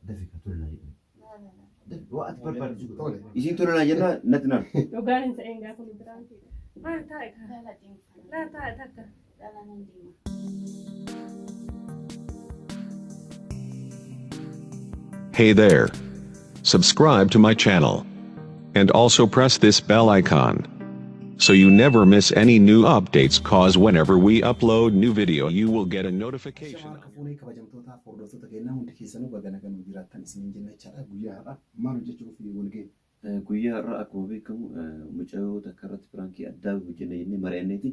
Dafi ka tole naa jedhame. Dafi waa ati barbaaddu si godha. Tole. Isiin tole naa jennaan natti naan. Dhugaan hin ta'in gaafa nu biraan fiidha. Maal taa'e kaa? Lala deema. Laa taa'e takka. Lala nan deema. Hey there. Subscribe to my channel. And also press this bell icon. So you never miss any new updates, cause whenever we upload new video you will get a notification. Shamaa harka fuunee kabajamtootaaf hordoftoota keenyaa hundi keessanuu baga nagaan nu jiraattan isiniin jenna jechaadha. Guyyaa har'aa maal hojjechuuf wal ga'e? Guyyaa har'aa akkuma beekamu mucayyoo takka irratti piraankii addaa hojjenna jennee mari'anneeti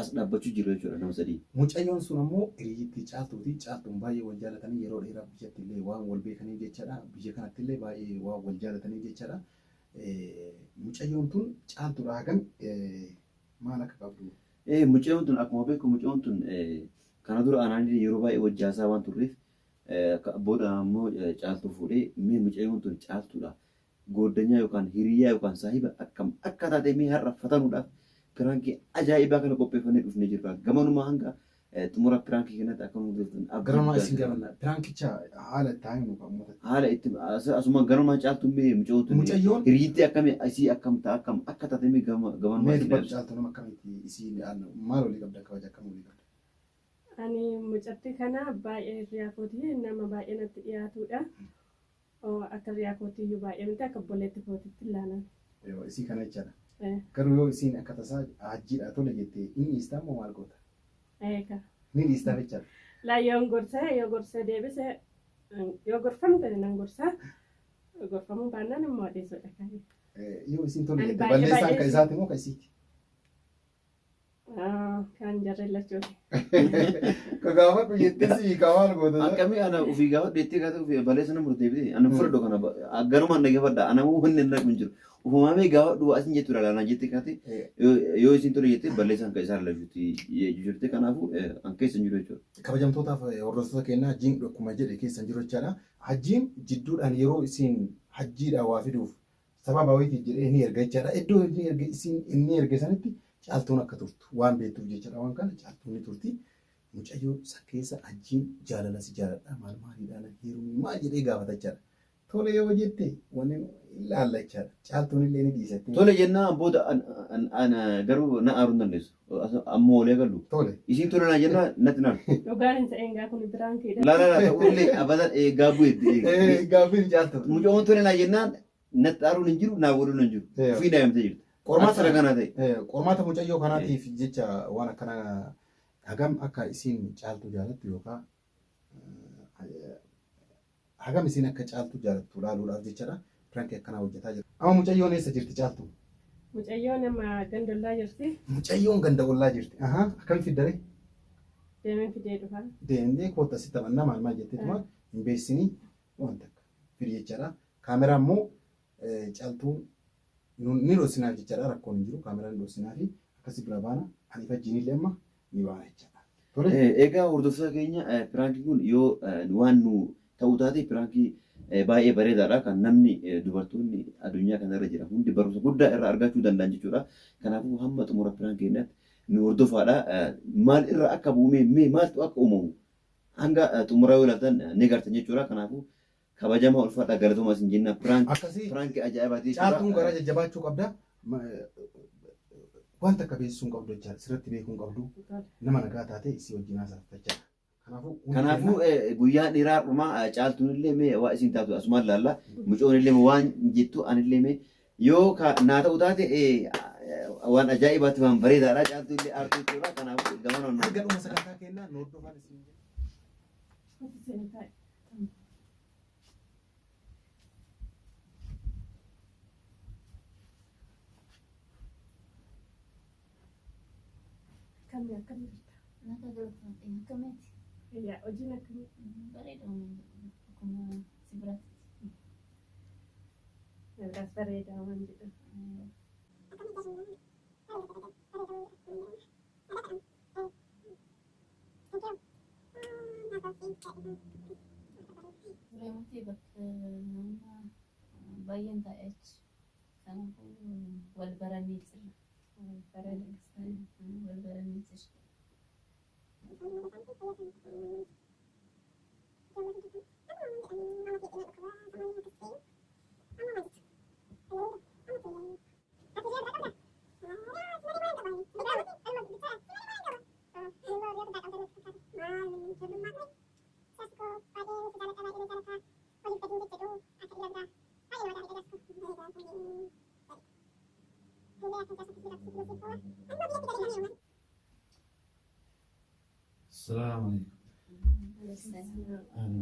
as dhaabbachuu jiru jechuudha nama sadii. Mucayyoon sun ammoo hiriyyittii Caaltuuti. Caaltuun baay'ee wal jaalatanii yeroo dheeraa biyyatti illee waan wal beekaniif jechaadha. Biyya kanatti illee baay'ee waan wal jaalataniif jechaadha. Mucayyoon tun Caaltuudha hagam maal akka qabdu? Mucayyoon tun akkuma beekamu mucayyoon tun kana dura anaan yeroo baay'ee wajji haasaa waan turreef booda ammoo Caaltuu fuudhee mee mucayyoon tun Caaltuudha. Gooddanyaa yookaan hiriyyaa yookaan saahiba akkam akka taate mee har'a fatanuudhaaf piraankii ajaa'ibaa kana qopheeffannee dhufnee jirra. Gamanumaa hanga xumura piraankii kanatti akka nu hordoftan abdii Garamaa guddaa isin qaba. gaafanna. Piraankicha haala itti haa himnu kan uummatatti. Haala itti asuma gamanumaa caaltuun mee mucayyoon tun Mucayyoon hiriyyittii akkamii isii akkam ta'a akkam akka taate mee gamanumaa mee isin dubbadhu ibsa. Caaltuu nama akkamiiti isiin maal walii qabda kabaja akkam walii qabda? Ani mucattii kana baay'ee hiriyaa kooti nama baay'ee natti dhiyaatudha. Akka hiriyaa kootii iyyuu baay'ee miti akka obboleetti kootitti ilaalan. Yoo isii kana jechaadha. Garuu yoo isiin akka tasaa hajjiidha tole jette inni dhiistaa moo maal goota? Eega. Ni dhiistaa jechaadha. Laa yoon gorsee yoo gorsee deebise yoo gorfamte nan gorsaa gorfamuu baannaan immoo dhiisuudha kan. Yoo isiin tole Ani jette baay'ee balleessaan baay'ee ka isaati moo ka isiiti? Kan jarreen lachuuti. Ka gaafadhu jettee si ka maal goota? Akkamii ana ofii gaafadhu jettee gaafate ofii balleessa nama murtee ana fudhadhu kana garumaan dhaggeeffadha ana moo wanni hin dhaqu hin jiru. Ufumaa mee gaafadhu waa isin jettu ilaalaa jettee kaate yoo isin tole jettee balleessaan kan isaan lachuuti jirte kanaafuu an keessa hin jiru jechuudha. Kabajamtootaaf hordoftoota keenyaa hajjiin akkuma jedhe keessa hin jiru jechaadha. Hajjiin jidduudhaan yeroo isin hajjiidhaa waa fiduuf sababa wayiitiif jedhee ni erga jechaadha. Iddoo inni erge isiin inni erge sanitti Caaltuun akka turtu waan beektuuf jechaadha. Waan kana Caaltuun ni turti. Mucayyoo san keessa hajjiin jaalala si jaaladha maal maaliidhaan heerumii maal jedhee gaafata jechaadha. Tole yoo jette wanni ilaalla jechaadha. Caaltuun illee ni dhiisatte. Tole jennaan booda ana garuu na aaruu hin dandeessu. Ammoo walii agallu. Tole. Isiin tole naa jennaan natti naan. Dhugaan hin ta'in gaa kun piraankiidha. Laa laa laa ta'ullee abadan gaabbuu hedduu. Gaaffiin Caaltuu. Mucayyoon tole naa jennaan natti aaruun hin jiru naa godhuun hin jiru. Ofii naa himtee jirti. Qormaata Akka kanaa ta'e. Qormaata mucayyoo kanaatiif jecha waan akkana hagam akka isiin Caaltuu jaalattu yookaan hagam isiin akka Caaltuu jaalattu laaluudhaaf jechadha. Pirankii akkanaa hojjetaa jira. Amma mucayyoon eessa jirti Caaltuu? Mucayyoon amma ganda ollaa jirti. Mucayyoon ganda ollaa jirti. Ahaa akkamitti fiddare? Deemee fidee dhufa. Deemtee kootta si taphannaa maal maal jetteetuma hin beeksisini waan takka fidi jechaadha. Kaameraa immoo Caaltuun ni dhossinaaf jechaadha rakkoon hin jiru kaameraa ni dhossinaafi akkasi bira baana ani fajjiin illee amma ni baana jechaadha. Tole. Egaa hordoftoota keenya piraankiin kun yoo waan nu ta'u taate piraankii baay'ee bareedaadha kan namni dubartoonni addunyaa kanarra jiran hundi barumsa guddaa irraa argachuu danda'an jechuudha. Kanaafuu hamma xumura piraankii keenyaatti nu hordofaadha. Maal irra akka bu'ume mee maaltu akka uumamu hanga xumuraa yoo ilaaltan ni gartan jechuudha. Kanaafuu kabajamaa ulfaadhaa galatoomaa isin jenna. Akkasii Piraankii ajaa'ibaati jechuudha. Caaltuun garaa jajjabaachuu qabda. Waan takka beeksisuu hin qabdu jechaadha. Sirriitti beekuu hin qabdu. Nama nagaa taatee isii wajjin haasa'atta jechaadha. Kanaafuu hundi Kanaafuu keenya guyyaan dhiiraa dhumaa Caaltuun illee mee waa isin taatu asumaan laalla. Mucoon illee waan jettu anillee mee yoo ka naa ta'u taate waan ajaa'ibaatti waan bareedaadha. Caaltuu illee aartuu jechuudha. Kanaafuu gamanaan nu hanga dhuma sagantaa keenyaa nu hordofaan isin jenna. Kootu seenaa taa'e. Akkamii akkam jirta? Nagaa galatoomte akkamitti? Fayyaa hojiin akkamii? Bareeda akkuma si biratti. Nagaas bareedaa waan jedhan. Turee miti bakka nama baay'een taa'e achi. Kanaafuu wal barannee jirra. Wal barannee jirra.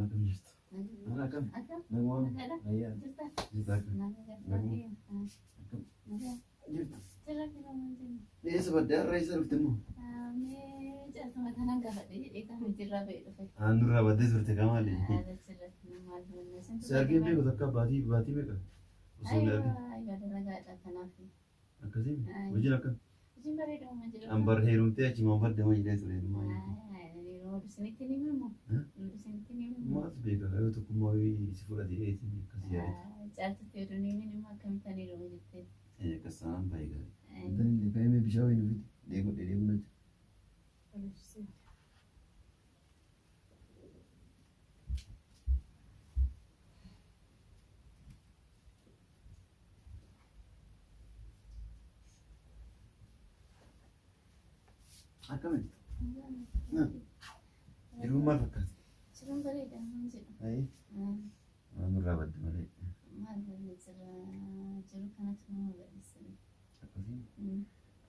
Akkam jirtu? Ana akkam? Akkam? Nagumaan? Nagaadha? Ayyaa. Jirta? Jirta akkam? Nagaa Naguma. Akkam? Nagaa. Jirtu. Jira fi namaan jennu. Eessa badde har'a eessa dhufte immoo? Mee caaltuma kanaan gaafadhe jedhee kan hojiirraa ba'e dhufe. Nurraa baddee turte kamaali. Haala sirratti maal manna. Si argee beeku takka baatii baatii meeqa? Osoo hin argin. Ayyaa dalagaadha kanaaf. Akkasii hojiin akkam? Hojiin bareeduma jiru. An bar heerumtee achi maan badde maa jedhee ture. Yeroo isinitti ni himamu. Isinitti ni himamu. Maaltu beeka yoo tokkummaa wayii si fudhate eetiin akkas yaadete. Caaltutti oduu ni himin immoo akkamitti heeruma jettee. Akkas taanaan baay'ee gaarii. Intalli ka'ee bishaan wayii nuufiti. Deemu dheedheemu na jira. Akkamitti? Jiruun maal fakkaata? Jiruun bareeda maal jedhu. Ayii. Waan nurraa badde malee. Maal bareeda jira jiru kanatu nama balleessa. Akkasiin.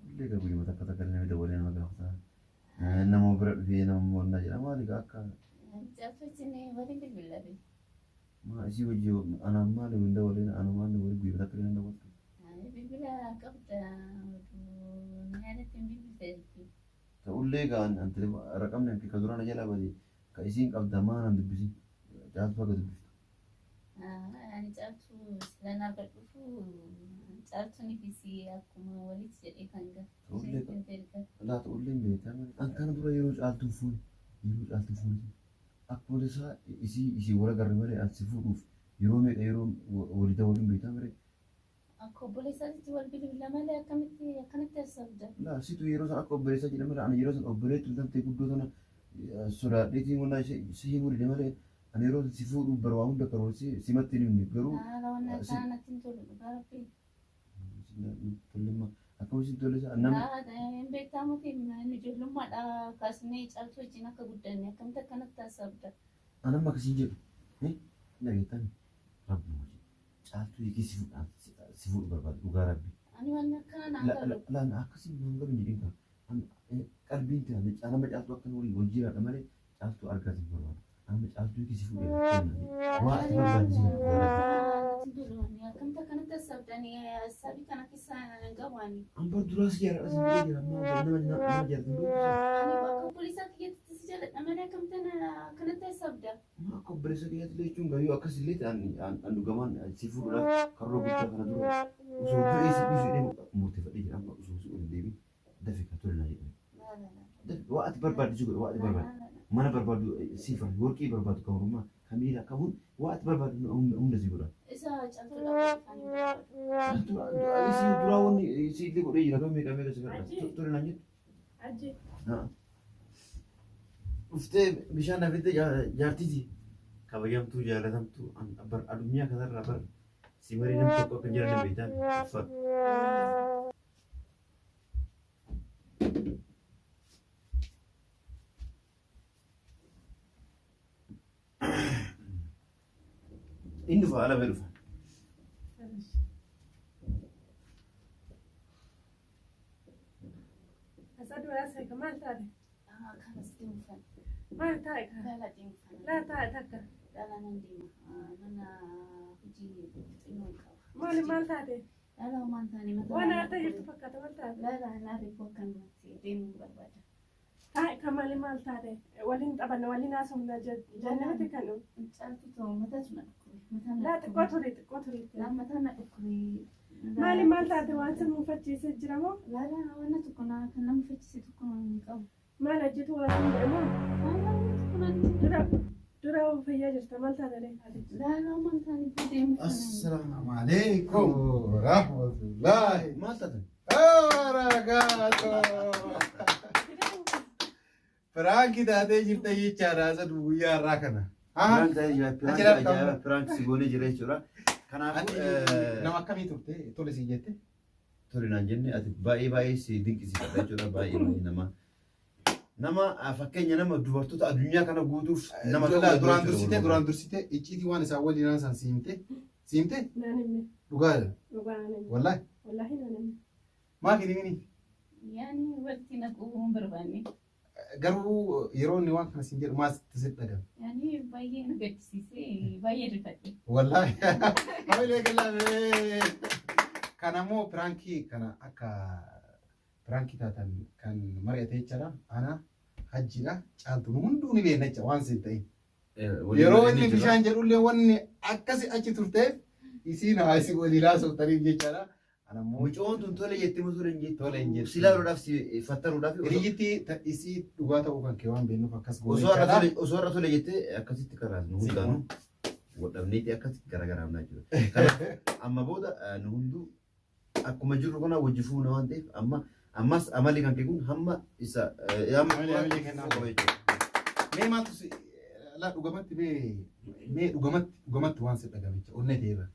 Illee egaa guyyuma takka takka namni dabalee nama gaafata. Nama bira dhufee nama mo'annaa jedha maali egaa akka Caaltuutiin waliin bilbilabe. maa isii hojii anaan maali hin dabalee anumaan waliin guyyuma takka illee dabaltu. Bilbila qabda oduu yaadatti hin bilbilte jechuudha. Ta'ullee egaa an raqamni an ka duraan jalaa bade ka isiin qabda maa naan dubbisin caaltuu akka dubbiftu. Ani caaltuu silaan argadhuufu caaltuun ifisi akkuma walitti jedhee kan Ta'ullee gaafatu. laa ta'ullee hin beektaa malee. An kana dura yeroo caaltuun fuune yeroo caaltuun fuune akkuma tasaa isii isii wal agarre malee an si fuudhuuf yeroo meeqa yeroo walii dabaluun hin beektaa malee. Akka obboleessaatti wal bilbila malee akkamitti akkanatti haasofda. Laa situ yeroo san akka obboleessaa jedhe malee ani yeroo san obboleettuu tantee guddoo tana sodaadheetiin walaa si himuu dide malee ani yeroo san si fuudhuuf bara waa hunda karoorsee simatti hin himne garuu Haala waan akkanaa natti hin tolu dhugaa rabbi. tollimma akkamitti tolle isaa nama Hin beektaa miti nu ijoollummaadha kaasnee caaltuu wajjin akka guddanne akkamitti akkanatti haasofda. anamma akkasiin jedhu dhageettan rabbuma jedhu caaltuu hiikee si fuudhaan si fuudhu barbaadu dhugaa rabbi. Ani waan akkana naan galu. Laan akkasiin naan galu hin jedhin kaa qalbiin ta'e nama caaltuu akkan horii wal jiraadha malee caaltuu argaatiin barbaadu. Amma caaltuu hiikee si fuudhee waa ati barbaadde si fuudhu rabbi. Akkamitti akkanatti haasofdani haasaabii kana keessa hin qabu ani. An bar duraa si jaaladha si jedhee jira amma nama nama jaalatan beeku. Ani akka obboleessaa kiyyaatti si jaaladha malee akkamitti akkanatti haasofda. Ma akka obboleessa kiyyaatti jechuun gayyuu akkas illee ta'an an dhugamaan si fuudhuudhaaf karoora guddaa kana dura osoo du'ee si dhiisu jedhee murteeffadhee jira amma osoo si ol hin deebiin dafe ka tole naa jedhame. Waa ati barbaaddu si godha waa ati barbaaddu mana barbaaddu si fara warqii barbaaddu kan ormaa kan miila qabuun waa ati barbaaddu hunda si godha. Isa caaltuudhaaf afaan hin barbaadu. Si duraa wanni si illee godhee jira kan meeqa meeqa si godha tole naan jettu. Ajji. Dhuftee bishaan na fidde jaartiiti. Kabajamtuu jaalatamtuu bar addunyaa kanarraa bar si marii namni tokko akka hin jiran beektaan uffata. Inni dhufa ala ba'ee dhufa. Asa duraa seeka maal taate? Kanas deemfan. Maal taa'e ka? Gaala deemfan. Laa taa'e takka. Gaala nan deema. Mana hojii xinnoo qaba. Maali maal taate? Gaala homaan taane mataa. Waan aartee jirtu fakkaata maal taate? Gaala laafee koo akkanumatti deemuu barbaada. Taa'e ka maali maal taate? Waliin taphanna waliin haasofna jenne miti kan dhufu. Caaltuu ta'u mataatu na dhukkube. Mataan na Laa xiqqoo dhukkube. ture xiqqoo ture. Laa mataan na dhukkube. Maali maal taate waan si mufachiisee jira moo? Laala waan tokko na kan nama mufachiise tokko hin qabu. Maal hojjetu waan sin jedhe moo? Laala waan tokko na Dura dura fayyaa jirta maal taate ree? Laala homaan taane deemuu. Assalaamu alaikum warahmatullahi Maal taatan? wabarakaatuh. Piraanki taatee jirta jechaadha asa guyyaa har'aa kana. Piraank ta'ee jira. Piraank Achirraa ajaa'iba. Piraank si goonee jira jechuudha. Kanaafuu Ati nama akkamii turte tole siin jette? tole naan jenne ati baay'ee baay'ee si dinqisiifadha jechuudha. Baay'ee baay'ee nama nama fakkeenya nama dubartoota addunyaa kana guutuuf nama Duraan ta'uu duraan jechuudha. dursitee duraan dursitee icciitii waan isaan waliin haasa'an si himte si himte Naan himne. dhugaadha Dhugaa naan himne. wallaahi Wallaahi naan himne. maa kenni mini Yaani walitti naquu hin barbaanne. Garuu yeroo inni waan kana siin jedhu maal sitti si dhagame? Yaani baay'ee na gaddisiisee baay'ee rifadhe. Wallaahi. Hamilee kenname. Kana immoo piraankii kana akka piraankii taatan kan mari'ate jechaadha. Ana hajjiidha. Caaltu nu hunduu ni beekna jecha waan siin ta'in. Yeroo inni bishaan jedhullee wanni akkasi achi turteef isiin haa isin waliin haasoftaniif jechaadha. Ana immoo Mucoon tun tole jettee moo tole hin jettu? Tole hin jettu. Si ilaaluudhaaf si fattanuudhaaf osoo hiriyyittii isii dhugaa ta'uu kan kee waan beeknuuf akkas goone osoo har'a jechaadha. tole osoo har'a tole jettee akkasitti karaas nu hundaanuu wadhabneeti akkasitti garagaraamnaa jiru. Kanaaf amma booda nu hunduu akkuma jirru kana wajji fuuna waan ta'eef amma ammas amalli kan kee kun hamma isa hamma Hamilee hamilee kennaa. qaba jechuudha. Mee maaltu si laa dhugamatti mee mee dhugamatti dhugamatti waan si dhagame jecha onnee ta'e irra.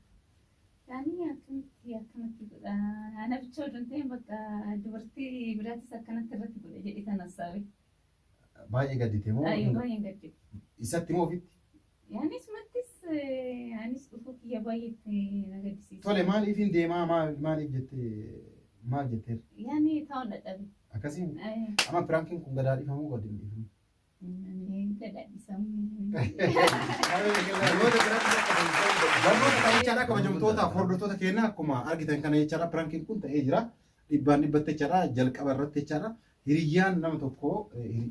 Yaani akkamitti akkanatti godha. Ana bicha oduu hin ta'in bakka dubartii biraatis akkanatti irratti godha jedhee tan hassaabe. Baay'ee gaddite moo Ayyoo baay'een gaddite. isatti moo ofitti? Yaani isumattis anis dhufuu kiyya baay'ee itti na gaddisiise. Tole maaliif hin deemaa maaliif jettee maal jetteer? Yaani taa'uun dadhabe. Akkasiin amma piraankiin kun gadaa dhiifamuu gadi hin dhiifamu. Gadhaadhisamu. Namoota biraatti akka Barnoota ta'e jechaadha kabajamtootaaf hordoftoota keenya akkuma argitan kana jechaadha piraankiin kun ta'ee jira. Dhibbaan dhibbatti jechaadha jalqaba irratti jechaadha. Hiriyyaan nama tokko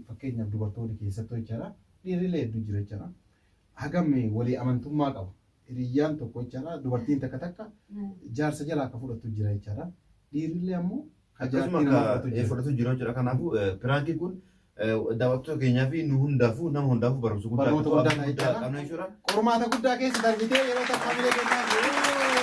fakkeenyaaf dubartoonni keessattuu jechaadha dhiirrilee hedduu jira jechaadha. Hagam walii amantummaa qabu. Hiriyyaan tokko jechaadha dubartiin takka takka jaarsa jalaa akka fudhattu jira jechaadha. Dhiirrillee ammoo ka Akkasuma jaartii nama akka fudhatu jira. fudhatu jira jechuudha. Kanaafuu piraankiin kun daawwattoota keenyaa fi nu hundaafuu nama hundaafuu barumsa guddaa Barnoota akka guddaa ta'u ta'a jechaadha. qabna jechuudha. Qormaata guddaa keessa darbitee yeroo takka hamilee kennaaf.